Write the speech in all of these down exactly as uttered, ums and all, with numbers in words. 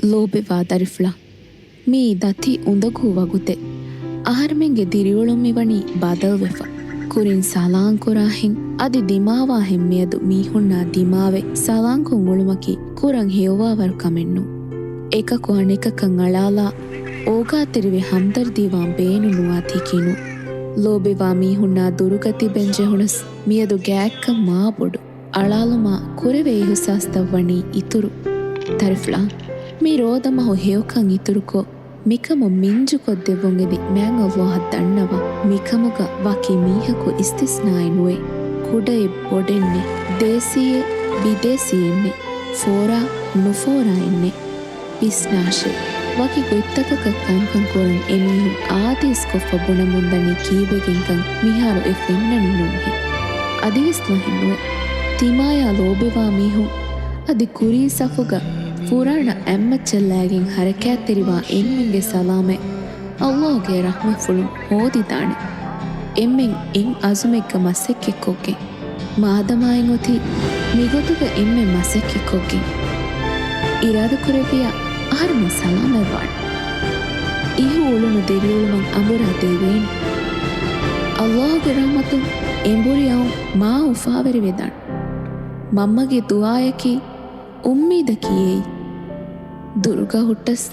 ލޯބިވާ ދަރިފުޅާ، މީ ދަތި އުނދަގޫ ވަގުތެއް. އަހަރެމެންގެ ދިރިއުޅުން މިވަނީ ބަދަލުވެފަ. ކުރިން ސަލާން ކުރާހެން އަދި ދިމާވާހެން މިއަދު މީހުންނާ ދިމާވެ ސަލާންކޮށް އުޅުމަކީ ކުރަން ހެޔޮވާވަރު ކަމެއް ނޫން. އެކަކު އަނެކަކަށް އަޅާލާ އޯގާތެރިވެ ހަމްދަރްދީވާން ބޭނުންނުވާތީކީ ނޫން. ލޯބިވާ މީހުންނާ ދުރުގަ ތިބެން ޖެހުނަސް މިއަދު ގާތްކަން މާ ބޮޑު. އަޅާލުމާ ކުރެވޭ އިހުސާސްތައް ވަނީ އިތުރު. ދަރިފުޅާ، މި ރޯދަމަހު ހެޔޮކަން އިތުރުކޮށް، މިކަމު މިންޖުކޮށްދެއްވުން އެދި މާތް ﷲ އަށް ދަންނަވާ. މިކަމުގަ ވަކި މީހަކު އިސްތިސްނާއެއް ނުވޭ. ކުޑައެއް ބޮޑެއް ނެތް، ދޭސީއެއް ބިދޭސީއެއް ނެތް، ފޯރާ ނުފޯރާއެއް ނެތް. ބިސްނާށޭ، ވަކި ގޮތްތަކަކަށް ކަންކަން ކުރަން އެމީހުން އާދޭސްކޮށްފަ ބުނަމުންދަނީ ކީއްވެގެންކަން މިހާރު އެ ފެންނަނީ ނޫންހޭ. އަދިވެސް ލަހެއް ނުވޭ. ތިމާޔާ ލޯބިވާ މީހުން އަދި ކުރީ ސަފުގަ ފުރާނަ އަތްމައްޗަށް ލައިގެން ހަރަކާތްތެރިވާ އެންމެންގެ ސަލާމަތް ﷲގެ ރަޙްމަތްފުޅުން ހޯދިދާނެ. އެންމެން އެއް އަޒުމެއްގަ މަސައްކަތްކޮށްގެން، މާދަމާއިން އޮތީ މިގޮތުގަ އެންމެން މަސައްކަތްކޮށްގެން، އިރާދަކުރެއްވިއްޔާ އަހަރެމެން ސަލާމަތްވާނެ. އިހު އުޅުނު ދިރިއުޅުމަށް އަނބުރާ ދެވޭނެ. ﷲގެ ރަޙްމަތުން އެނބުރި އައުން މާ އުފާވެރިވެދާނެ. މަންމަގެ ދުޢާއަކީ އުއްމީދަކީ އެއީ. ދުރުގަ ހުއްޓަސް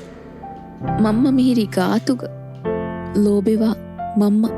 މަންމަ މިހިރީ ގާތުގަ. ލޯބިވާ މަންމަ